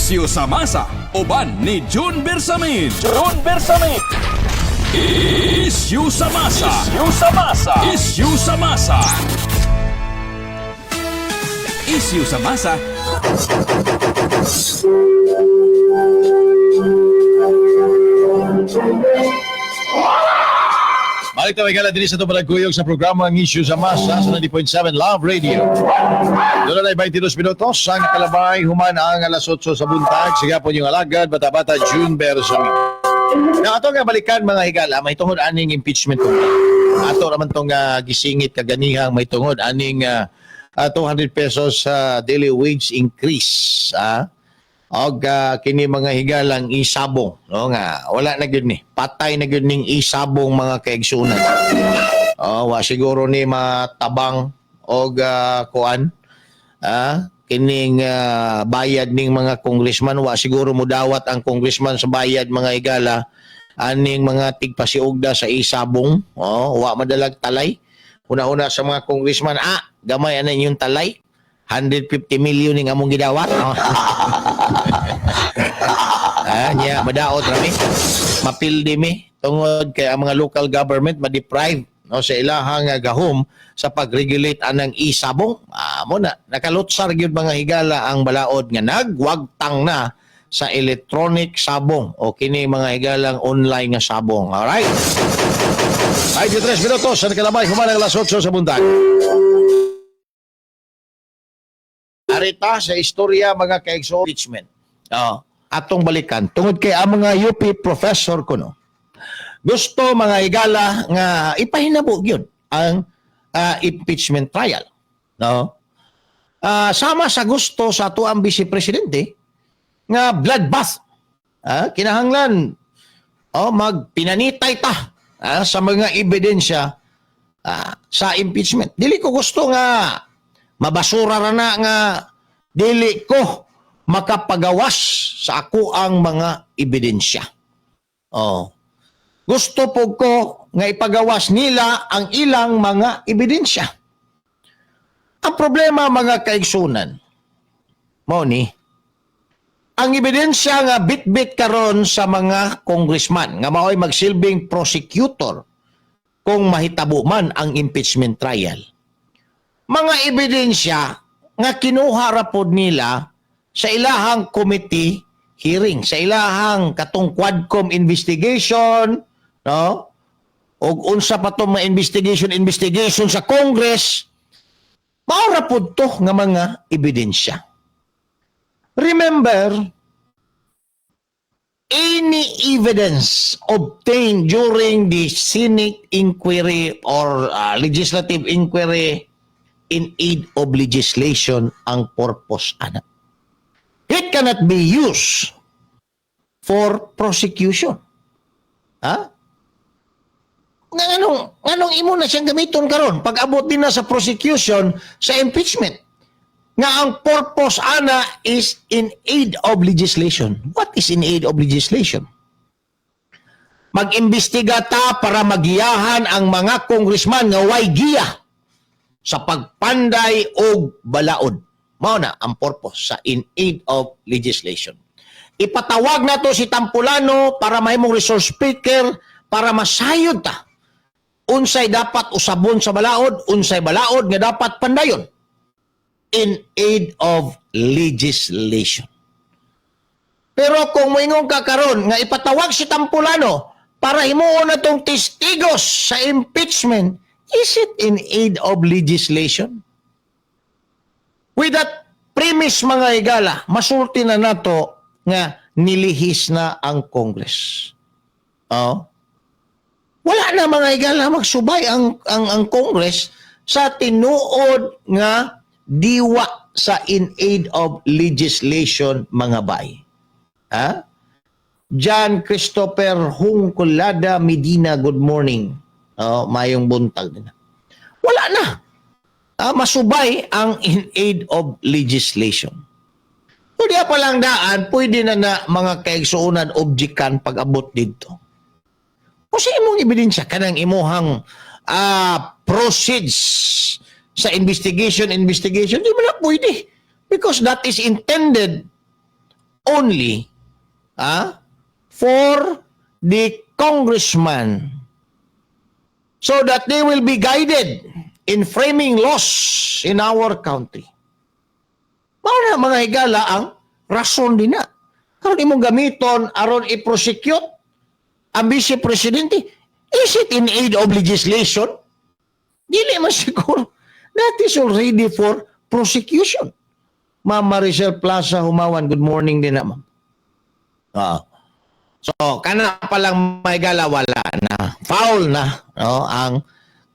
Isyu sa masa, uban ni June Bersamin. June Bersamin. Isyu sa masa. Isyu sa masa. Isyu sa masa. Isyu sa masa. Balik tayo kala diri sa itong kuyog sa programa ang Issue sa Masa sa 90.7 Love Radio. Doon na 22 minutos ang kalabay human ang alas 8 sa buntag. Sige po yung alagad, bata-bata, June Bersamin. Na ato nga balikan, mga higala, may tungod aning impeachment complaint. Ato raman tong gisingit kaganihang may tungod aning 200 pesos sa daily wage increase. Ah? Og kini, mga higalang, isabong, no, nga wala na gyud ni, patay na gyud ning isabong, mga kaigsunan. Oh, wa siguro ni matabang og kuan kining bayad ning mga congressman. Wa siguro mudawat ang congressman sa bayad, mga higala, aning mga tigpasiugda sa isabong. Oh, wa madalag talay una-una sa mga congressman. Gamay ana inyong talay, 150 million ning among gidawat. Oh. Nya madaot rami. Mapildi mi tungod kay ang mga local government ma-deprive, no, sa ilahang gahom sa pag-regulate anang isabong. Mo na nakalutsar gyud, mga higala, ang balaod nga nagwagtang na sa electronic sabong o kini, mga higalang, online nga sabong. All right. Ay, 3 minutos sa nakalabay human ang alas 8 sa buntag. Arita sa istorya, mga kaigso, impeachment. Oh, atong balikan tungod kay ang mga UP professor kuno gusto, mga higala, nga ipahinabo gyud ang impeachment trial. No? Sama sa gusto sa ato ang vice presidente nga bloodbath. Kinahanglan oh magpinanitay ta sa mga ebidensya sa impeachment. Dili ko gusto nga mabasura ra na nga dili ko makapagawas sa ako ang mga ebidensya. Oh. Gusto po ko nga ipagawas nila ang ilang mga ebidensya. Ang problema, mga kaigsunan, mao ni, ang ebidensya nga bit-bit karon sa mga congressman nga mao'y magsilbing prosecutor kung mahitabo man ang impeachment trial. Mga ebidensya nga kinuha ra pod nila sa ilahang committee hearing, sa ilahang katong Quadcom investigation, no? Og unsa pa to mga investigation investigation sa Congress, mao ra pod to nga mga ebidensya. Remember, any evidence obtained during the Senate inquiry or legislative inquiry, in aid of legislation ang purpose ana. It cannot be used for prosecution. Ha? Nga nganong imo na siyang gamiton karon pag abot din na sa prosecution sa impeachment nga ang purpose ana is in aid of legislation? What is in aid of legislation? Mag-imbestiga ta para magiyahan ang mga congressman nga way giya sa pagpanday og balaod. Mao na ang purpose sa in aid of legislation. Ipatawag nato si Tampulano para mahimong resource speaker para masayod ta unsay dapat usabon sa balaod, unsay balaod nga dapat pandayon in aid of legislation. Pero kung moingon ka karon nga ipatawag si Tampulano para himuon na tong testigos sa impeachment, is it in aid of legislation? With that premise, mga higala, masulti na nato nga nilihis na ang Congress. Oh. Wala na, mga higala, magsubay ang Congress sa tinuod nga diwa sa in aid of legislation, mga bay. Ha? John Christopher Hungkulada Medina, good morning. Oh, mayong buntag din. Wala na. Masubay ang in aid of legislation. So diya pa lang daan, pwede na na, mga kaigsuonan, objekan pag abot dito. O sa imong ebidensya, kanang imuhang proceeds sa investigation, investigation, di mo na pwede. Because that is intended only for the congressman so that they will be guided in framing laws in our country. Mao na, mga higala, ang rason din na. Karon imong gamiton aron i-prosecute ang vice presidente. Is it in aid of legislation? Dili man siguro. That is already for prosecution. Ma'am Maricel Plaza Humawan, good morning din na, ma'am. So, kana pa lang, mga higala, wala na. Foul na, no, ang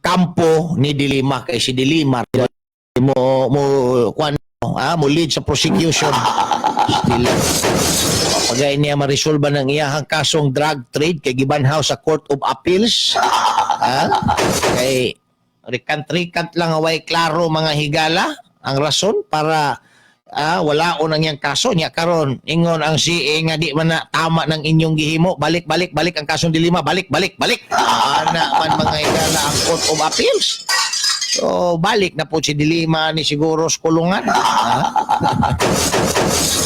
kampo ni De Lima kay si De Lima mo mo kuan mo lead sa prosecution. Still pagay niya maresolba ng iyahang kasong drug trade kay gibanhaw sa Court of Appeals, kay recant-recant lang, away klaro, mga higala, ang rason para wala nang iyang kaso niya. Karon ingon ang CA nga di man na tama ng inyong gihimo, balik, balik, balik ang kasong De Lima, balik, balik, balik. Ana man, mga higala, ang Court of Appeals. So balik na po si De Lima ni siguro sa kulungan, ha?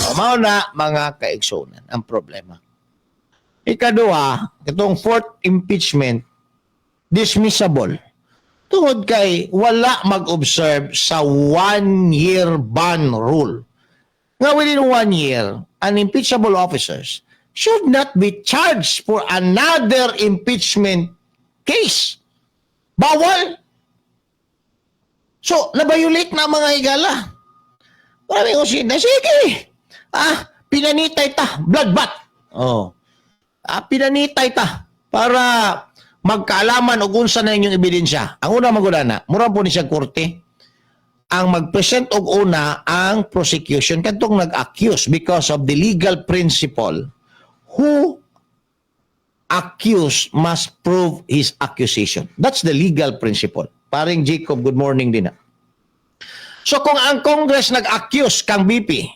O, mao na, mga kaigsunan, ang problema. Ikaduha, itong fourth impeachment, dismissible tungod kay wala mag-observe sa one-year ban rule. Nga within one year, an impeachable officers should not be charged for another impeachment case. Bawal! So, na-violate na, mga higala. Marami ko na, sige! Pinanitay ta, bloodbath. Oh. Pinanitay ta para magkaalaman og unsa na inyong ebidensya. Ang una maguna na, mura po ni siya korte. Ang mag-present og una ang prosecution kadtong nag-accuse because of the legal principle, who accused must prove his accusation. That's the legal principle. Paring Jacob, good morning din na. So kung ang Congress nag-accuse kang VP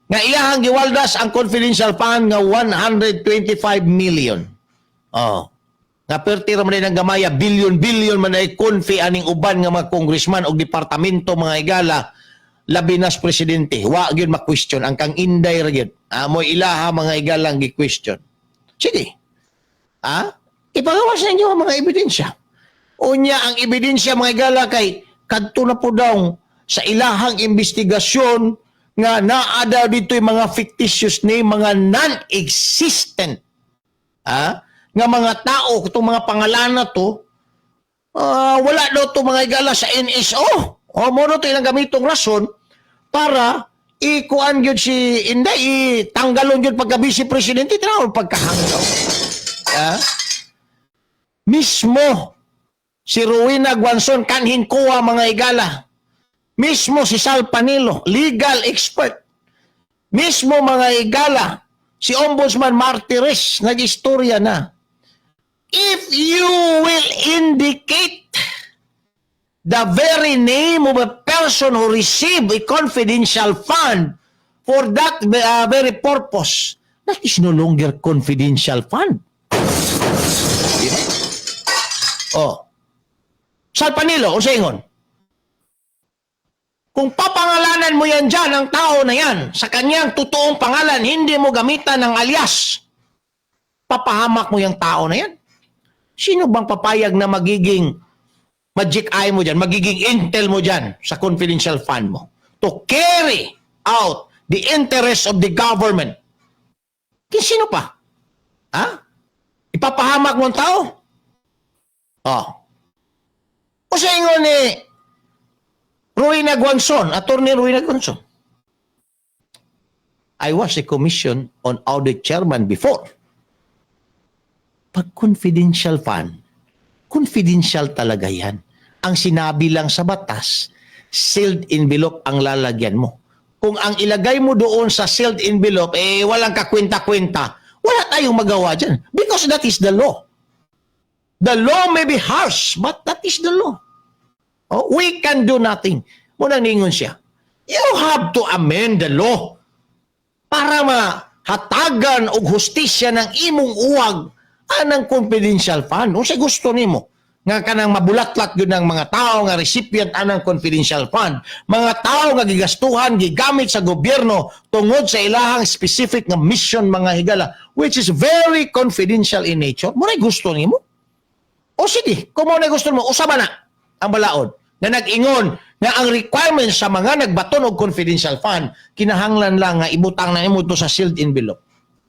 nga iyahang giwaldas ang confidential fund nga 125 million. Oh. Nga perti ra man ang gamaya, billion billion man ay confi aning uban nga mga congressman og departamento, mga higala, labi na sa presidente. Wa gyud ma-question ang kang Inday ra gyud. Mo'y ilaha, mga higala, ang gi-question. Sige. Ipagawas ninyo ang mga ebidensya. Unya ang ebidensya, mga higala, kay kadto na po daw sa ilahang investigasyon nga naa daw dito yung mga fictitious name, mga non-existent nga mga tao, itong mga pangalan na to, wala daw to, mga higala, sa NSO. O mo to ilang gamitong rason para ikuan gyud si Inday, itanggalon gyud pagka vice presidente, tinawag pagkahanggaw. Mismo si Rowena Guanzon kanhin kuha, mga higala. Mismo si Sal Panelo, legal expert. Mismo, mga higala, si Ombudsman Martires, nag-istorya na. If you will indicate the very name of a person who received a confidential fund for that very purpose, that is no longer confidential fund. Di ba? Oh. Sal Panelo, unsa ingon? Kung papangalanan mo yan dyan, ang tao na yan, sa kanyang totoong pangalan, hindi mo gamitan ng alias, papahamak mo yung tao na yan. Sino bang papayag na magiging magic eye mo dyan, magiging intel mo dyan sa confidential fund mo? To carry out the interest of the government. Kaya sino pa? Ha? Ipapahamak mo ang tao? Oh. O sa ingon ni Rowena Guanzon, Attorney Rowena Guanzon, "I was a commission on audit chairman before. Pag confidential fund, confidential talaga yan. Ang sinabi lang sa batas, sealed envelope ang lalagyan mo. Kung ang ilagay mo doon sa sealed envelope, eh walang kakwenta-kwenta, wala tayong magawa dyan. Because that is the law. The law may be harsh, but that is the law. Oh, we can do nothing." Munang ningon siya, you have to amend the law para mahatagan og hustisya ng imong uwag anang confidential fund. Unsay gusto nimo? Nga kanang mabulatlat gyud ng mga tao nga recipient anang confidential fund, mga tao nga gigastuhan, gigamit sa gobyerno tungod sa ilahang specific nga mission, mga higala, which is very confidential in nature. Mao gusto nimo? O sige, kung mao gusto mo, usaba na ang balaod na nag-ingon nga ang requirements sa mga nagbaton og confidential fund, kinahanglan lang nga ibutang na nimo to sa sealed envelope.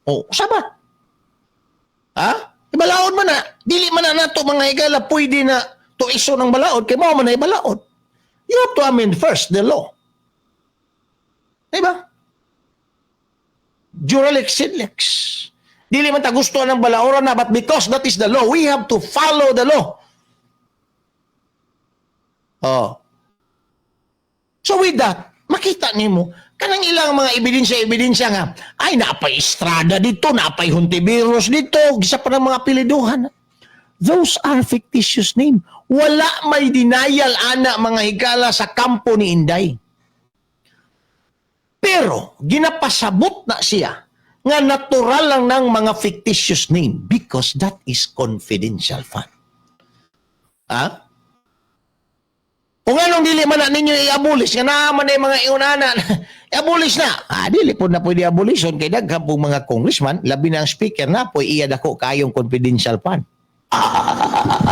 O usaba. Ha? Ibalaod man na. Dili man na nato, mga higala, pwede na tuison ang balaod kay mao man na ibalaod. You have to amend first the law. Diba? Dura lex sed lex. Dili man ta gusto ng balaoran na, but because that is the law, we have to follow the law. Oh. So with that, makita nimo kanang ilang mga ebidensya-ebidensya nga ay napay Estrada dito, napay Hontiveros dito, gisa pa ng mga apelyiduhan. Those are fictitious name. Wala may denial ana, mga higala, sa kampo ni Inday. Pero ginapasabot na siya nga natural lang ng mga fictitious name because that is confidential fund. Ha? Kung anong dili man na ninyo i-abolish, nga naa man na yung mga iunana, i-abolish na. Ah, dili po na pwede abolishon kay daghan pong mga congressman, labi na ang speaker na po iya dako kayong confidential fund.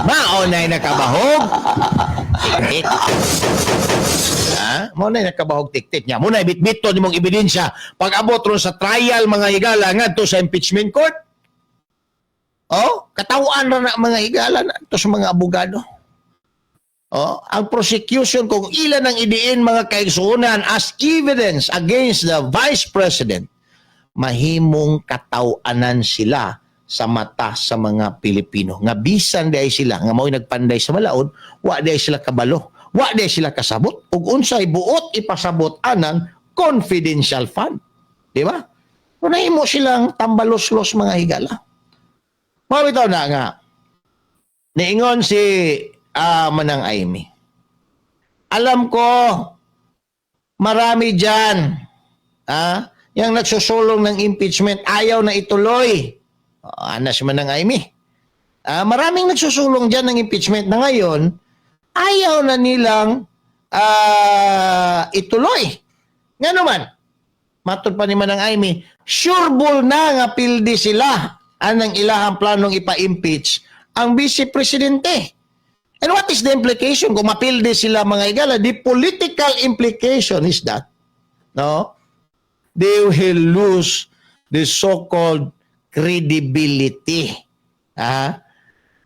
Mao na'y nakabahog tiktik. Ha? Mao na'y nakabahog tiktik niya. Mao na'y bitbit to nimong ebidensya pag abot ron sa trial, mga higala, ngadto sa impeachment court. Oh, katawhan ra na, mga higala, na to sa mga abogado. Oh, ang prosecution, kung ilan ang idiin, mga kaigsuonan, as evidence against the vice president, mahimong katawanan sila sa mata sa mga Pilipino. Nga bisan diay sila nga mao'y nagpanday sa balaod, wa diay sila kabalo, wa diay sila kasabot ug unsay buot ipasabot anang confidential fund. Di ba? Kung nahimo silang tambaloslos, mga higala. Mao bitaw na nga niingon si Manang Imee. Alam ko marami diyan yung nagsusulong ng impeachment, ayaw na ituloy. Oh, ana si Manang Imee. Maraming nagsusulong diyan ng impeachment na ngayon ayaw na nilang ituloy. Nga naman, matod pa ni Manang Imee, sure ball na nga pildi sila anang ilahang planong ipa-impeach ang vice presidente. And what is the implication kung mapildi sila, mga higala? The political implication is that, no, they will lose the so-called credibility. Ah,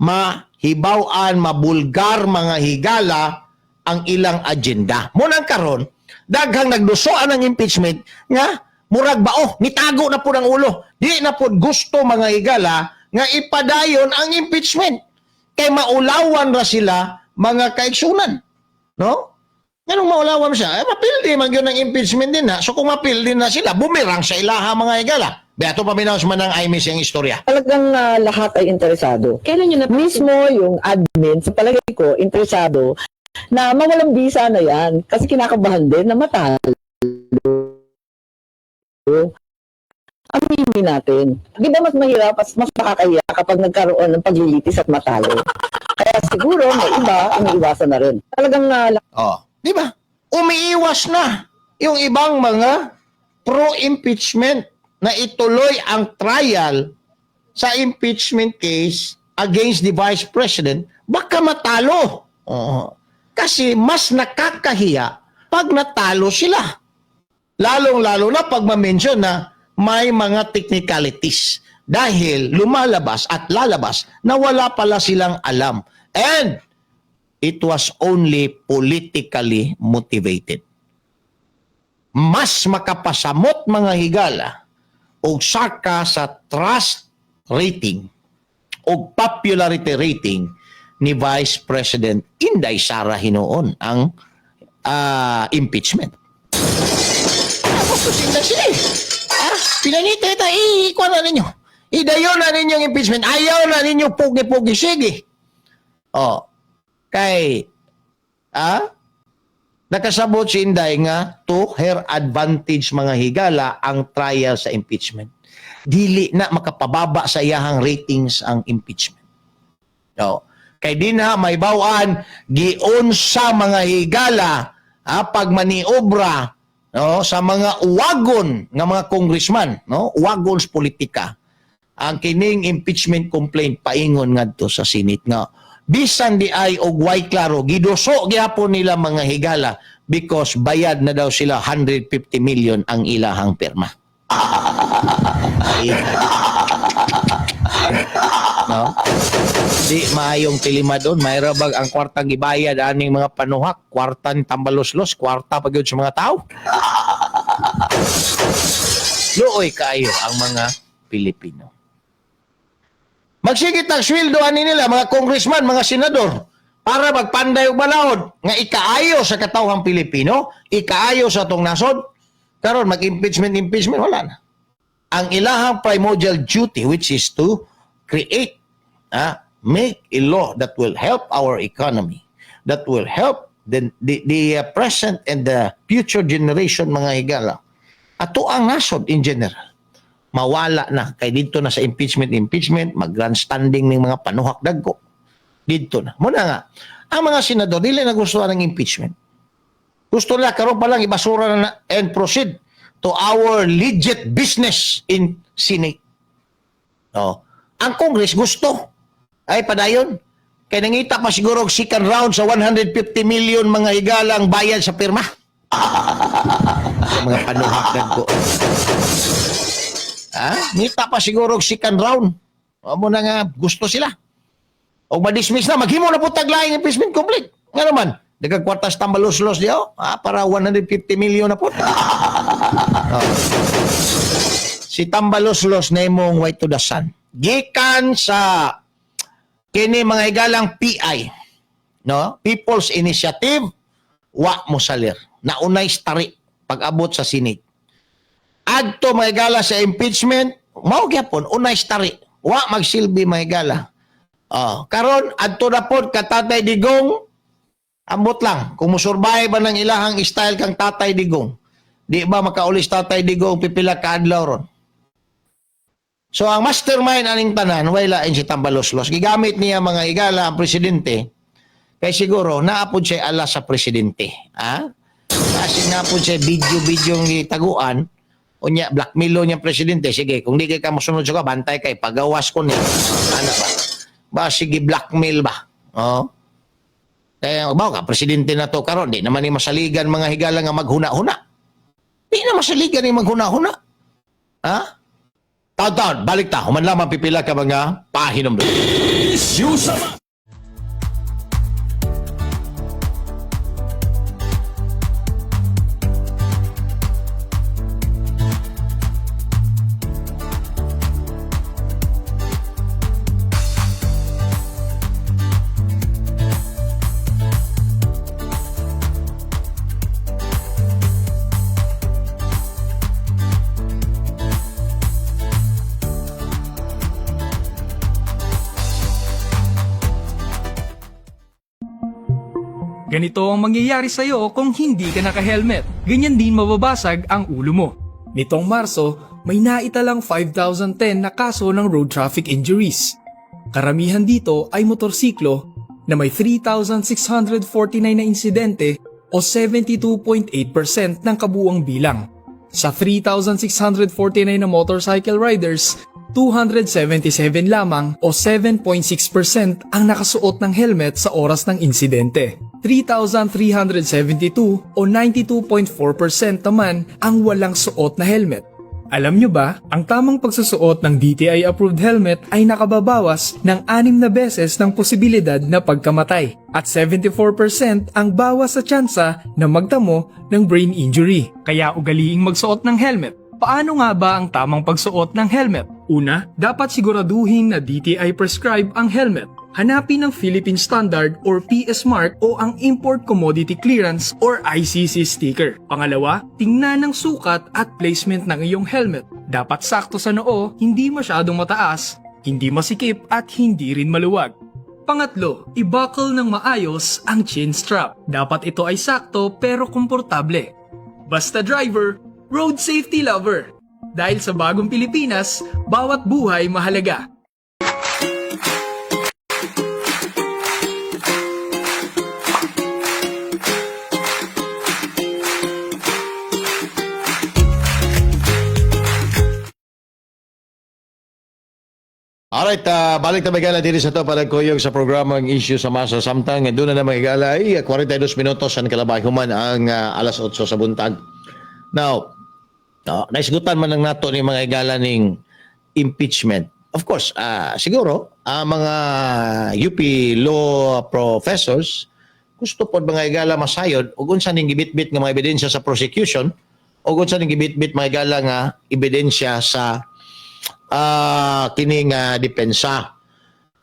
mahibaw-an, mabulgar, mga higala, ang ilang agenda. Munang karon, daghang nagdusoan ng impeachment nga murag bao, nitago na po ng ulo. Di na po gusto, mga higala, nga ipadayon ang impeachment. Kay maulawan ra sila, mga kaigsunan. No? Nganong maulawan siya? Eh, mapildi man yun ang impeachment din na. So kung mapildi na sila, bumirang sa ilaha, mga higala. Beato paminaw man ng Imee siyang istorya. Talagang lahat ay interesado. Kailan nyo na Mismo yung admin, sa palagay ko, interesado na mawalang bisa na yan kasi kinakabahan din na matalo. Aminin natin. Di ba mas mahirap at mas makakahiya kapag nagkaroon ng paglilitis at matalo? Kaya siguro may iba, iniiwasan na rin. Talagang Oh, di ba? Umiiwas na yung ibang mga pro-impeachment na ituloy ang trial sa impeachment case against the vice president, baka matalo. Oo. Kasi mas nakakahiya pag natalo sila. Lalong-lalo na pag ma-mention na may mga technicalities dahil lumalabas at lalabas na wala pala silang alam. And it was only politically motivated. Mas makapasamot, mga higala, og saka sa trust rating o popularity rating ni Vice President Inday Sara hinuon ang impeachment. Tapos sinda sila eh. Ah, pinangita ita, ikuha na ninyo. Idayon na ninyong impeachment. Ayaw na ninyo pugi-pugi. Sige. Oh, kay nakasabot si Inday nga to her advantage, mga higala, ang trial sa impeachment. Dili na makapababa sa iyahang ratings ang impeachment. No. Kay dinha may bawan giunsa, mga higala, pag maniobra, no, sa mga uwagon nga mga congressman, no, uwagon sa politika ang kining impeachment complaint paingon ngadto sa Senate nga bisan di ay og way klaro, giduso gyapon nila, mga higala, because bayad na daw sila 150 million ang ilahang pirma. Ay. No? Di maayong tilima doon, mayra bag ang kwartang gibayad aning mga panuhak, kwartan tambaloslos, kwarta pa gyud sa mga tao. Luoy kaayo ang mga Pilipino. Magsigit ang sweldo ani nila mga congressman, mga senador para magpanday og balaod nga ikaayo sa katawhang Pilipino, ikaayo sa atong nasod. Karon mag-impeachment, impeachment, wala na. Ang ilahang primordial duty, which is to create, make a law that will help our economy, that will help the present and the future generation, mga higala. Ato ang nasod in general, mawala na kay dito na sa impeachment, impeachment, mag-grandstanding ng mga panuhak dagko dito na. Muna nga ang mga senador dili na gusto ng impeachment, gusto nila karon pa lang ibasura na, na and proceed to our legit business in Senate. No, ang Congress gusto ay padayon kay nangita pa siguro og second round sa 150 million, mga higalang bayad sa pirma sa mga panuhak dagko. Ha? Ngita pa siguro og second round. Amo na nga gusto sila. O ma-dismiss na, maghimo na po taglaing impeachment complaint. Nga naman, daghang kwartas tambalos-los diyo, ha, para 150 million na po. Oh. Si Tambaloslos na imong way to the sun. Gikan sa kini, mga higalang, PI, no? People's Initiative, wa mo salir. Naunay stari pag-abot sa Senate. Adto, mga higala, sa impeachment, mao gyapon unay stari. Wa magsilbi, mga higala. Oh, karon adto na pod ka Tatay Digong, ambot lang kung musurbay ba ng ilahang style kang Tatay Digong. Di ba makaulis Tatay Digong pipila ka adlaw ron? So ang mastermind aning tanan way lain si Tambaloslos. Gigamit niya, mga higala, ang presidente kay siguro naapod siya alas sa presidente. Ha? Kasi naapod siya video-video ng taguan. Unya, blackmail niya presidente. Sige, kung di kay ka mosunod sa ka, bantay kay pagawas ko ni. Ano ba? Ba, sige, blackmail ba? Oh. Kaya, ba ka, presidente na to karon, di naman ni masaligan, mga higala, nga maghuna-huna. Di na masaligan ni maghuna-huna. Ha? Taon-taon, balik ta. Human lamang pipila ka mga pahinom. Issue sa Ganito ang mangyayari sa'yo kung hindi ka naka-helmet. Ganyan din mababasag ang ulo mo. Nitong Marso, may naitalang 5,010 na kaso ng road traffic injuries. Karamihan dito ay motorsiklo na may 3,649 na insidente o 72.8% ng kabuuang bilang. Sa 3,649 na motorcycle riders, 277 lamang o 7.6% ang nakasuot ng helmet sa oras ng insidente. 3,372 o 92.4% naman ang walang suot na helmet. Alam nyo ba, ang tamang pagsusuot ng DTI-approved helmet ay nakababawas ng anim na beses ng posibilidad na pagkamatay at 74% ang bawas sa tsansa na magtamo ng brain injury. Kaya ugaliing magsuot ng helmet. Paano nga ba ang tamang pagsuot ng helmet? Una, dapat siguraduhin na DTI prescribe ang helmet. Hanapin ang Philippine Standard or PS Mark o ang Import Commodity Clearance or ICC sticker. Pangalawa, tingnan ang sukat at placement ng iyong helmet. Dapat sakto sa noo, hindi masyadong mataas, hindi masikip at hindi rin maluwag. Pangatlo, i-buckle ng maayos ang chin strap. Dapat ito ay sakto pero komportable. Basta driver, road safety lover. Dahil sa bagong Pilipinas, bawat buhay mahalaga. Alright, balik ta, mga higala, diri sa ato panagkuyog sa programang Issue sa Masa. Samtang doon na mga higala ay 42 minutos ang kalabay human ang alas 8 sa buntag. Now, no, naisgutan man lang nato ni, mga higala, ning impeachment. Of course, siguro ang mga UP law professors gusto pod, mga higala, masayod ug unsa ning gibitbit nga mga ebidensya sa prosecution ug unsa ning gibitbit, mga higala, nga ebidensya sa kining depensa.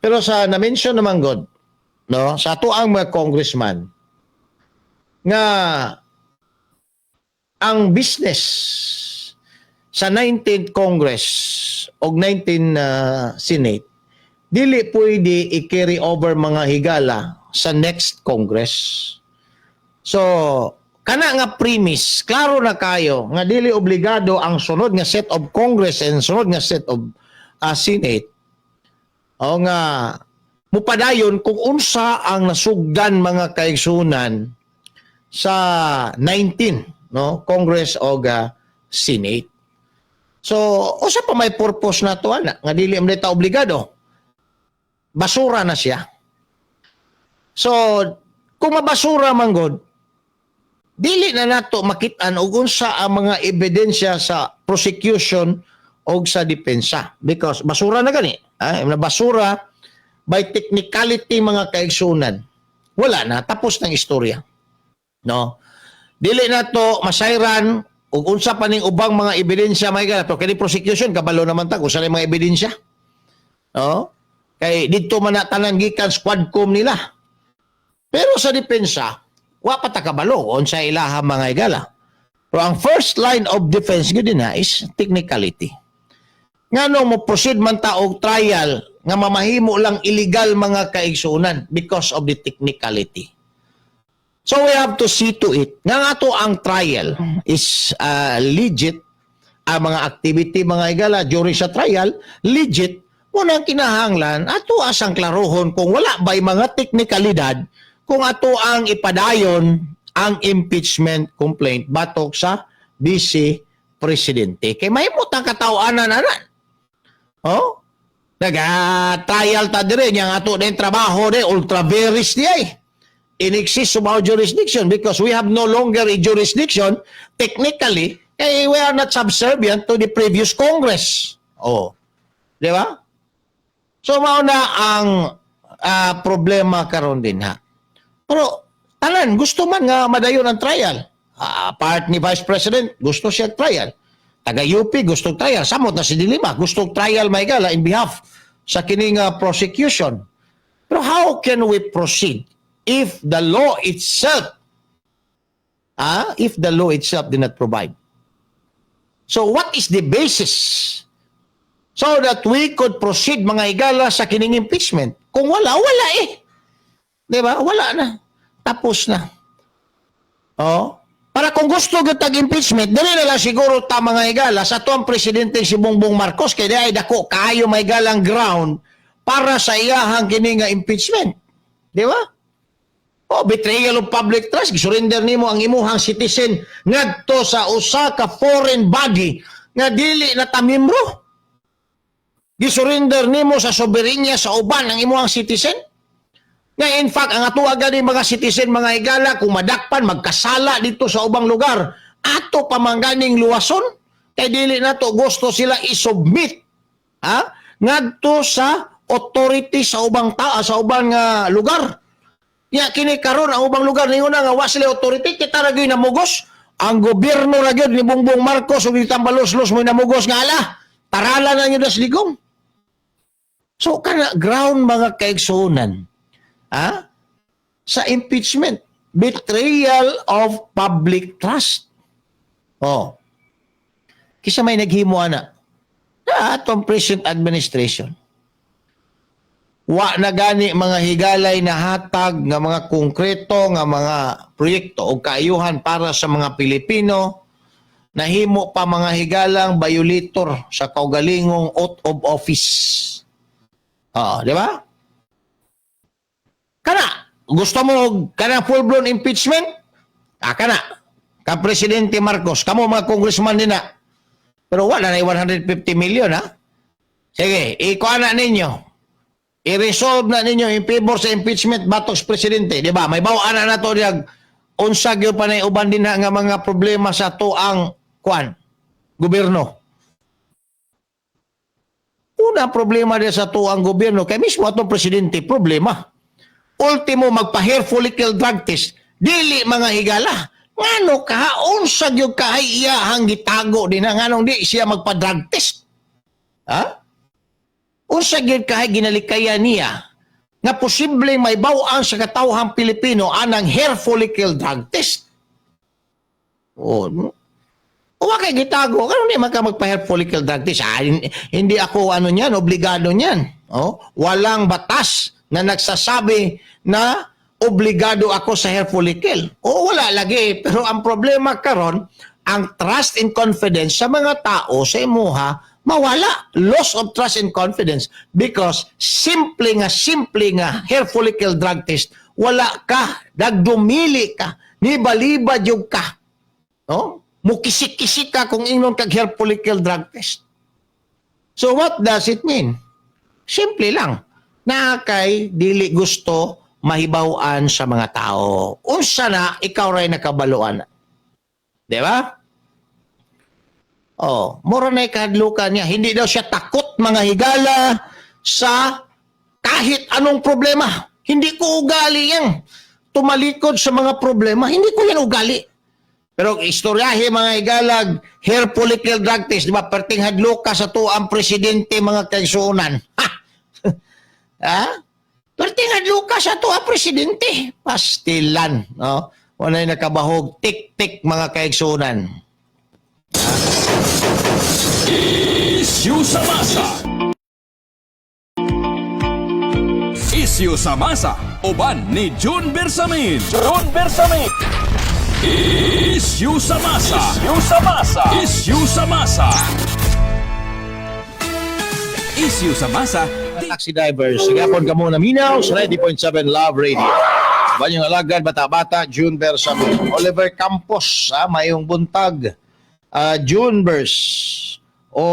Pero sa na-mention naman god, no, sa ato ang mga congressman nga ang business sa 19th Congress o 19 Senate dili pwede i-carry over, mga higala, sa next Congress. So, kana nga premise, klaro na kayo nga dili obligado ang sunod nga set of Congress and sunod nga set of Senate o nga mupadayon kung unsa ang nasugdan, mga kaigsunan, sa 19, no, Congress o Senate. So, usa pa may purpose na to ana nga dili man ta obligado. Basura na siya. So, kung mabasura man god, dili na nato makit-an og unsa ang mga ebidensya sa prosecution o sa depensa because basura na gani. Ah, na basura by technicality, mga kaigsunan. Wala na, tapos ng istorya. No? Dili na to masayran ug unsa pa ning ubang mga ebidensya, mga higala. Pero kini prosecution, kabalo naman ta kung sa mga ebidensya. No? Kay didto man na tanan gikan sa quadcom nila. Pero sa depensa, wa pa ta kabalo unsa ilaha, mga higala. Pero ang first line of defense gyud na is technicality. Ngano mo proceed man ta og trial nga mamahimo lang illegal, mga kaigsunan, because of the technicality. So we have to see to it nga nga to ang trial is legit, ang mga activity, mga higala, during sa trial legit. Unang kinahanglan ato asang klarohon kung wala ba'y mga teknikalidad kung ato ang ipadayon ang impeachment complaint batok sa vice presidente, kay mahimot ang katawanan ana. Oh, naga-trial ta dire nya nga ato din trabaho de ultra vires di ay in excess of our jurisdiction because we have no longer a jurisdiction technically, eh, we are not subservient to the previous Congress. Oh. Di ba? So mao na ang problema karon din ha. Pero tanan gusto man nga madayon ang trial. Part ni Vice President gusto siya trial. Taga UP gusto trial. Samot na si De Lima gusto trial, may gala, in behalf sa kining prosecution. Pero how can we proceed if the law itself did not provide? So what is the basis so that we could proceed, mga higala, sa kining impeachment? Kung wala, wala eh. Di ba? Wala na. Tapos na. Oh. Para kung gusto gyud tag impeachment, dili na lang siguro ta, mga higala, sa tuang presidente si Bongbong Marcos kay di ay dako kaayo may galang ground para sa iyahang kini nga impeachment. Di ba? Oh, betrayal of public trust, gisurrender nimo ang imuhang citizen ngadto sa usa ka foreign body nga dili na ta miyembro. Gisurrender nimo sa soberenya sa uban ang imuhang citizen. Nga in fact, ang ato gani mga citizen, mga higala, kung madakpan, magkasala dito sa ubang lugar, ato pa man ganing luwason kay dili nato gusto sila i-submit, ha, ngadto sa authority sa ubang tao, sa ubang lugar. Ya kini karon ang ubang lugar ningon na nga wa sila authority, kita ra gyud namugos. Ang gobyerno ra gyud ni Bongbong Marcos ug ni Tambaloslos mo namugos nga ala. Tarala na nyo das ligong. So kana ground, mga kaigsuonan, ha, sa impeachment, betrayal of public trust. Oh. Kisa may naghimo ana? Na atong present administration. Wa na gani, mga higalay, na hatag nga mga konkreto nga mga proyekto o kaayuhan para sa mga Pilipino. Nahimo pa, mga higalang, violator sa kaugalingong oath of office. Oh, di ba? Kana, gusto mo kana full-blown impeachment? Ah, kana. Ka Presidente Marcos, kamo mga congressman nina. Pero wala na 150 million, ha? Sige, ikuha na ninyo. I-resolve na ninyo in favor sa impeachment batok sa presidente, di ba? Mahibaw-an na nato diag unsa gyud pa na uban din na nga mga problema sa tuang kuan gobyerno. Una problema diya sa tuang gobyerno kay mismo atong presidente problema. Ultimo magpa-hair follicle drug test, dili, mga higala. Ngano ka unsa gyud kahay iyahang gitago din na nganong di siya magpa-drug test? Ha? Unsa gyud kahay ginalikayan niya nga posible may bawaan sa katawhang Pilipino anang hair follicle drug test? Oh, no? Wa kay gitago, karon di man ka magpa-hair follicle drug test. Ah, hindi ako ano niyan, obligado niyan. Oh, walang batas na nagsasabi na obligado ako sa hair follicle. O wala lagi, pero ang problema karon, ang trust and confidence sa mga tao sa imuha mawala. Loss of trust and confidence because simple nga hair follicle drug test, wala ka, nagdumili ka, nibalibad yung ka. No? Mukisik-kisik ka kung ingnon kag hair follicle drug test. So what does it mean? Simple lang. Na kay dili gusto mahibaw-an sa mga tao. Unsa na ikaw ray nakabaluan. Di ba? Oh, mura na kahadlukan niya. Hindi daw siya takot, mga higala, sa kahit anong problema. Hindi ko ugali yan. Tumalikod sa mga problema. Hindi ko yan ugali. Pero istoryahe, mga higalag, hair follicle drug test, di ba? Perting hadluka sa tuang presidente, mga kaigsuonan. Ha? Ha? Perting hadluka sa tuang presidente. Pastilan, no? Walay nakabahog. Tik-tik, mga kaigsuonan. Issue sa masa. Issue sa masa. Uban ni June Bersamin. June Bersamin. Issue sa masa. Issue sa masa. Issue sa masa. Issue sa masa. Taxi drivers, gapon ka muna minaw sa 90.7 Love Radio. Banyong alagad, bata-bata, June Bersamin. Oliver Campos, ha, mayong buntag. June Bers, o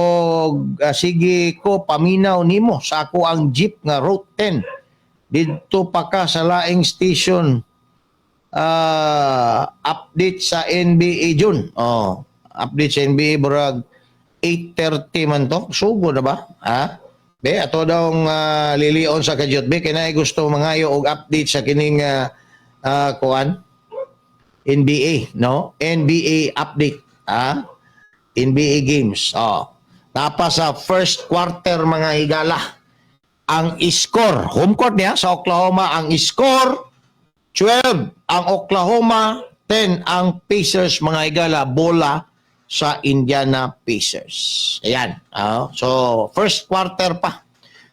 sige ko paminaw nimo sa ako ang jeep nga Route 10. Didto pa ka sa laing station. Update sa NBA, June. Oh, update sa NBA burag 8:30 man to. Sugo na ba? Ha? Be, ato dong lilion sa kadyot. Be, kinay gusto mangayo og update sa kining kuan NBA, no? NBA update, ha? NBA games. Oh. Napa sa first quarter, mga higala. Ang score, home court niya sa Oklahoma, ang score 12 ang Oklahoma, 10 ang Pacers, mga higala, bola sa Indiana Pacers. Ayan. So, first quarter pa.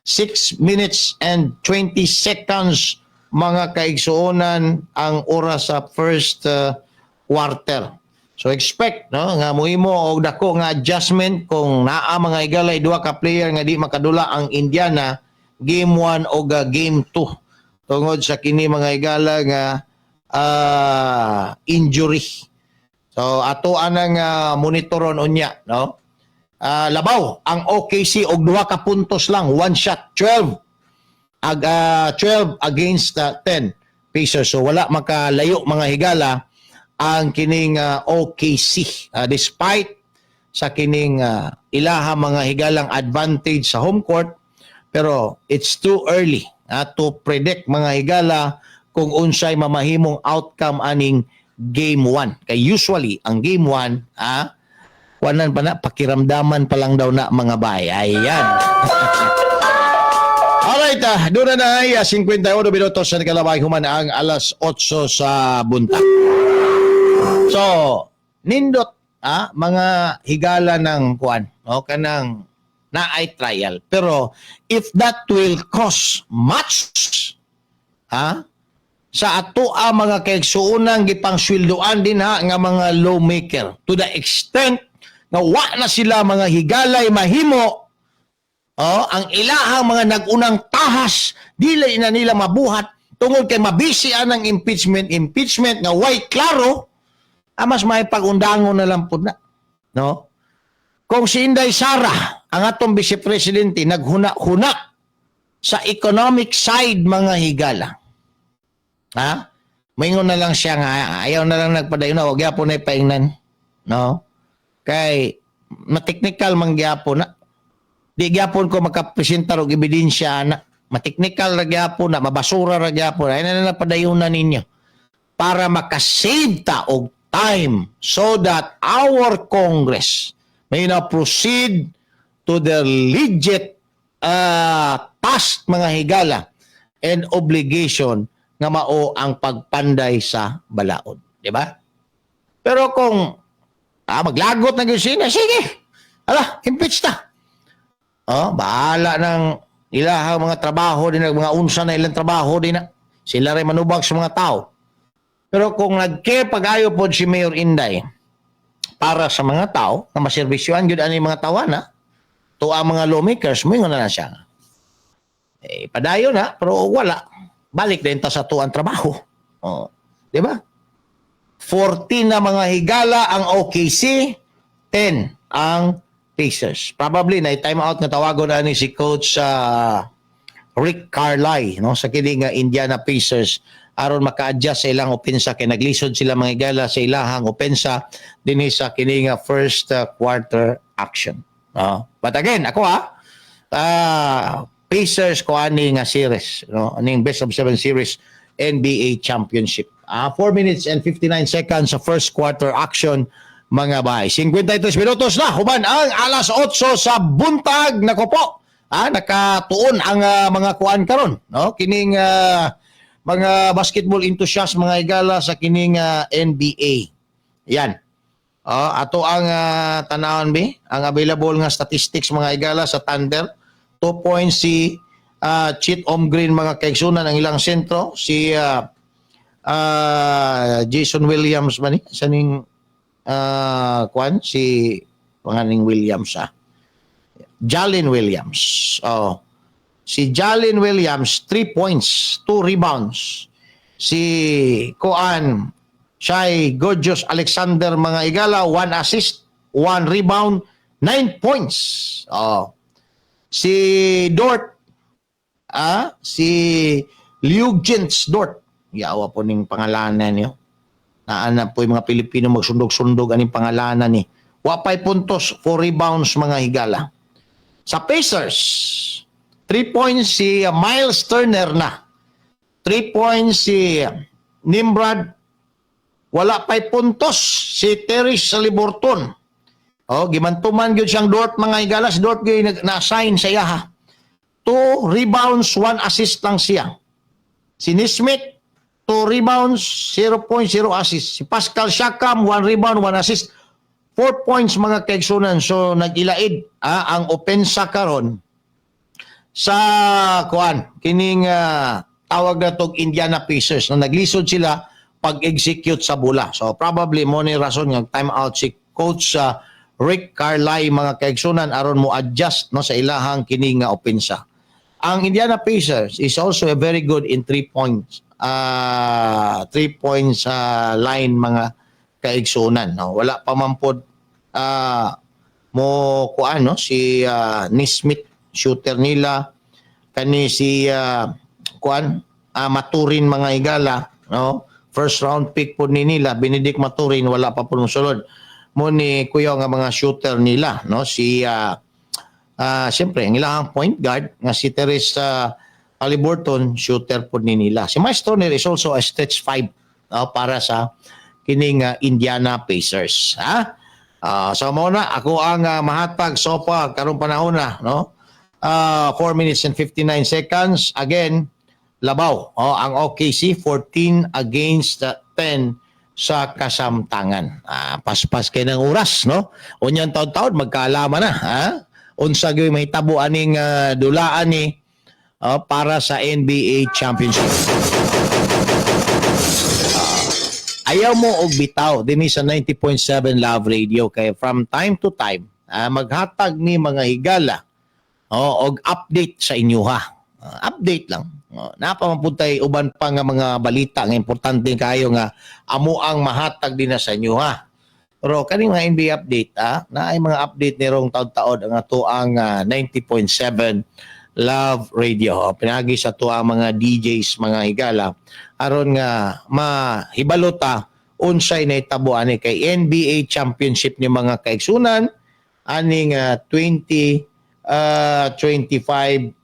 6 minutes and 20 seconds, mga kaigsuonan, ang oras sa first quarter. So expect, no, nga muhimo og dako nga adjustment kung naa, mga higalay, duha ka player nga di makadula ang Indiana game 1 o game 2 tungod sa kini, mga higala, nga injury. So ato anang monitoron unya, no. Labaw ang OKC og duha ka puntos lang, one shot, 12 against 10 Pacers. So wala makalayo, mga higala, ang kining OKC despite sa kining ilaha, mga higalang, advantage sa home court, pero it's too early to predict, mga higala, kung unsay mamahimong outcome aning game 1 kay usually ang game 1 wanan pa na, pakiramdaman pa lang daw na, mga bay. Ayan. Alright, doon na ay 58 minutos sa nakalabay human ang alas 8 sa buntag. So, nindot mga higala ng kuan, no, kanang naay trial. Pero if that will cost much sa ato ang mga kaigsuonang gipangsweldoan din ha nga mga lawmaker to the extent nga wa na sila, mga higalay, mahimo. Oh, ang ilahang mga nag-unang tahas dili na nila mabuhat tungod kay mabisi ang impeachment impeachment nga way klaro, mas may pagundangon na lang pud na, no? Kung si Inday Sara, ang atong vice presidente, naghuna-huna sa economic side, mga higala. Ha? Maingon na lang siya nga, ayaw na lang nagpadayon na, wag gyapon na ipaingnan. No? Kay, ma-technical man gyapon na. Di gyapon ko makapresentar og ebidensya na ma-technical ra gyapon na, mabasura ra gyapon. Ay na lang padayonan ninyo para makasave ta og time so that our Congress may na proceed to the legit task, mga higala, and obligation nga mao ang pagpanday sa balaod, di ba? Pero kung maglagot na gyud siya, sige. Ala, impeach ta. Oh, bahala ng ilahang mga trabaho din, mga unsa na ilang trabaho din na. Sila rin manubag sa mga tao. Pero kung nag-care pag-ayo pod si Mayor Inday para sa mga tao, nga maservisyoan gyud ani mga tawana, to ang mga lawmakers, mo na lang siya. Eh, padayon na, pero wala. Balik din ta sa tuang trabaho. Oh, di ba? 14 na, mga higala, ang OKC, 10 ang Pacers. Probably na time out nga tawagon ani si Coach Rick Carlisle, no, sa kini nga Indiana Pacers aron maka-adjust sa ilang opensa kay naglisod sila, mga higala, sa ilahang opensa dinhi sa kini nga first quarter action. No? But again, ako Pacers ko ani nga series, no, aning best of seven series NBA Championship. 4 minutes and 59 seconds sa first quarter action, mga bay. 53 minutos na human ang alas 8 sa buntag. Nako po. Nakatuon ang mga kuan karon, no? Kining mga basketball enthusiast, mga higala, sa kining NBA. Yan. Oh, ato ang tanawon bi, ang available nga statistics, mga higala, sa Thunder. 2 points si Chet Holmgren, mga kaigsunan, ang ilang sentro si Jason Williams man ni sa ning kwan si panganing Williams. Jalen Williams. Oh. Si Jalen Williams, 3 points, 2 rebounds. Si Kuan Shai Gilgeous-Alexander, mga higala, 1 assist, 1 rebound, 9 points. Oh. Si Dort, si Luguentz Dort. Yawa po ning pangalanan niyo. Naana po yung mga Pilipino magsundog-sundog aning pangalanan ni. Wa pay puntos, 4 rebounds, mga higala. Sa Pacers, 3 points si Miles Turner na. 3 points si Nembhard. Wala pay puntos si Tyrese Haliburton. Oh, gimantuman gyud siyang Dort, mga higala. Si Dort gyud na-assign sa iyaha. 2 rebounds, 1 assist lang siya. Si Nesmith, 2 rebounds, 0.0 assist. Si Pascal Siakam, 1 rebound, 1 assist. 4 points, mga kaigsunan. So nag-ilaid ang opensa karon sa kuan kining tawag na tog Indiana Pacers na naglisod sila pag-execute sa bola. So probably mo ni rason nga time out si Coach Rick Carlisle, mga kaigsunan, aron mo adjust, no, sa ilahang kini nga opensa. Ang Indiana Pacers is also a very good in 3 points line, mga kaigsunan, no. Wala pa man pod mo kuan, no, si Nesmith, shooter nila kani si kuan Mathurin, mga higala, no, first round pick po ni nila Bennedict Mathurin, wala pa po musulod mo ni kuya nga mga shooter nila, no. Si siyempre ang ilahang point guard nga si Tyrese Haliburton, shooter po ni nila. Si Miles Turner is also a stretch five, no, para sa kining Indiana Pacers, ha. So mo na ako ang mahatag sopa karong panahon na, no. 4 minutes and 59 seconds again, labaw, oh, ang OKC 14 against 10 sa kasamtangan. Paspas kay ng oras, no? Unyang taon-taon magkaalaman na, ha? Unsa gyud mahitabo aning dulaan ni para sa NBA Championship. Ayaw mo og bitaw dinhi sa 90.7 Love Radio kay from time to time maghatag ni, mga higala, oh, og update sa inyo ha. Update lang. Oh, napa man pud tay uban pa nga mga balita nga importante kayo nga amo ang mahatag din na sa inyo ha. Pero kaning mga NBA update na ay mga update ni rong taod-taod ang ato ang 90.7 Love Radio. Pinagi sa ato ang mga DJs, mga higala, aron nga mahibalo ta unsay nahitabo ani kay NBA Championship ni, mga kaigsunan, aning 20 25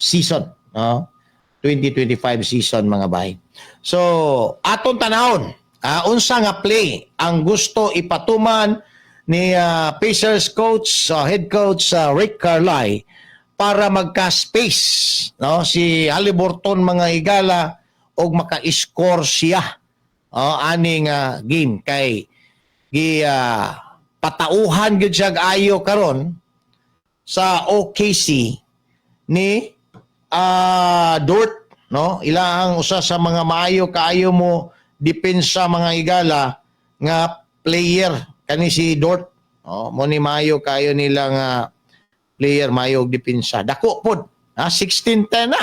season, no? 2025 season, mga bay. So, atong tanawon, unsa nga play ang gusto ipatuman ni Pacers coach, head coach Rick Carlisle para magka-space, no, si Haliburton, mga higala, og maka-score siya, oh, aning game kay gi patauhan gyud siya ayo karon sa OKC ni Dort, no? Ila ang usa sa mga maayo kaayo mo depensa, mga higala, nga player kani si Dort, oh. Mo ni maayo kaayo nila nga player, maayo og depensa. Dako pod ha, 16-10 na,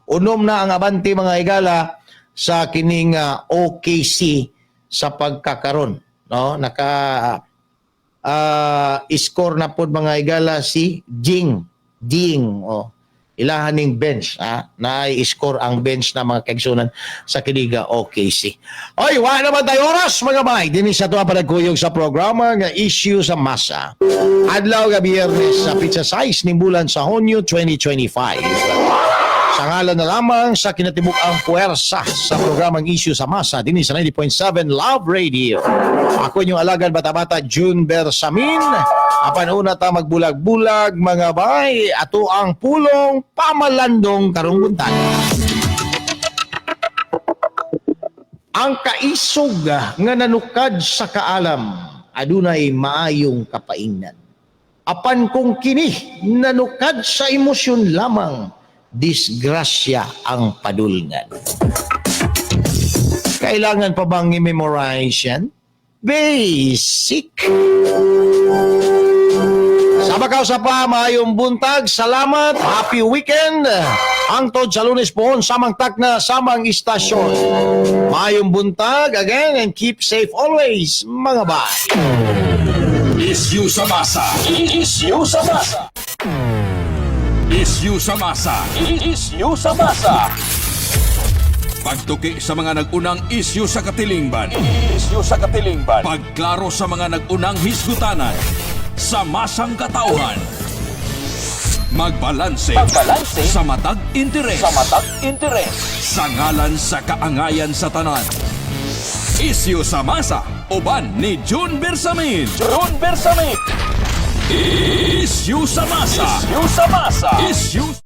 unom na ang abante, mga higala, sa kining OKC sa pagkakaron, no? Naka score na pod, mga higala, si Jing Jing, oh, ilahan ning bench na score ang bench na, mga kaigsunan, sa kiniga OKC. Oy, wa naman tayo oras, mga bay. Dinhi sa tuwa panagkuyog sa programa nga Issue sa Masa. Adlaw nga Biyernes sa petsa 6 ning bulan sa Hunyo 2025. Sa ngalan na lamang sa kinatibuk-ang puwersa sa programang Issue sa Masa dinhi sa 90.7 Love Radio. Ako inyong alagad bata-bata, June Bersamin. Apan una ta magbulag-bulag, mga bay, ato ang pulong pamalandong karong buntag. Ang kaisog nga nanukad sa kaalam adunay maayong kapaingnan. Apan kung kini nanukad sa emosyon lamang, disgrasya ang padulngan. Kailangan pa bang i-memorize yan? Basic! Sa bakaw sa pa, maayong buntag. Salamat. Happy weekend. Hangtod sa Lunes po, samang takna, samang istasyon. Maayong buntag again and keep safe always, mga bay. Issue sa masa. Issue sa masa. Issue sa masa. Issue sa masa. Pagtuki sa mga nag-unang isyu sa katilingban. Issue sa katilingban. Pagklaro sa mga nag-unang hisgutanan sa masang katauhan. Magbalanse. Magbalanse sa matag interes. Sa matag interes. Sa ngalan sa kaangayan sa tanan. Isyu sa masa. Uban ni June Bersamin. June Bersamin. Issue sa masa. Issue sa masa. Issue.